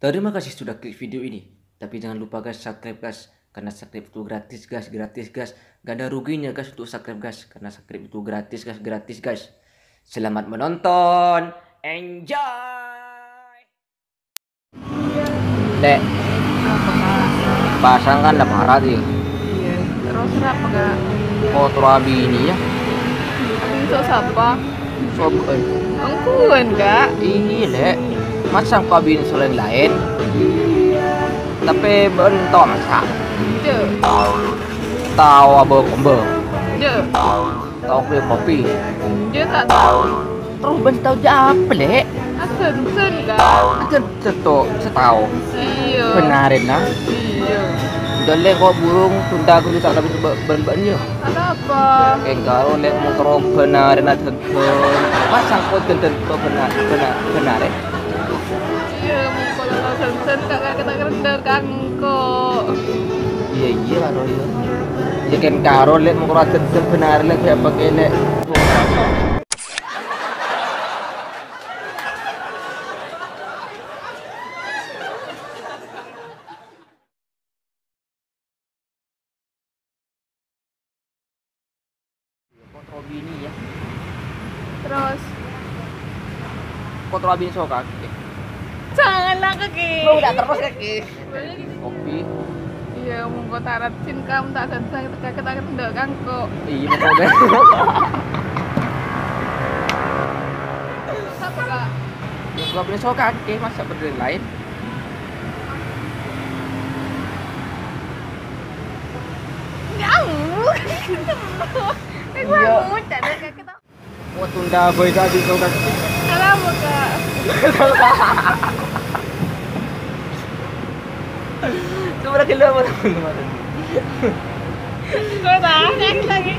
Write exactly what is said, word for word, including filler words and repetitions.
Terima kasih sudah klik video ini. Tapi jangan lupa guys, subscribe guys. Karena subscribe itu gratis guys, gratis guys. Gak ada ruginya guys untuk subscribe guys. Karena subscribe itu gratis guys, gratis guys. Selamat menonton. Enjoy. Dek, pasang kan udah parah sih. Iya. Terus kenapa, Kak? Kotor abini ya. Abini sok sapa? Sob, eh. Engkuan, Kak. Iya, Lek. Masa engko' abini selain lain? Tapi bâ'na tao masa? Cek. Tao abâ' komba? Cek. Tao kopi-kopi? Enjâ', ta' tao. Terros bâ'na tao jâ' apa, Lè'? Asensen, Kak. Asensen to, sè tao. Iyâ. Bhennarèn, nah. Iyâ. Jâ' lè' ko' burung, tunda ghâllu ta' kèbâ bân bâ'na, yâ. Arapa? Kèng karo lè' motoro bhennarèn asensen. Masa ko' dendhen ko' bhenna-, bhenna-, bhennarèn? Iyâ, mon pola tao asensen, Kak, Kak, ta' kèra endâ' ka engko'. Iyâ, iyâ, karo, iyâ. Iyâ, kèng karo, Lè', mon kèra asensen bhennarèn, Lè', sapa kèya, Lè'? Kotor abini ya. Terros? Kotor abini sokak. Janganlah, Kak. Lo udah terros, Kak. Boleh gitu. Kopi. Iyâ, mon ko' tarèt sin kam ta' sensang, ta' kèra endâ' ka engko'. Iyâ, pokoknya. Apa, Kak? Kotor abini sokak, masa bâdâ laèn? Jauh. Iyâ. Wah, tunda bhâi tadi kau kan. Kenapa, Kak? Coba lagi lu apa? Kau tahu kan lagi?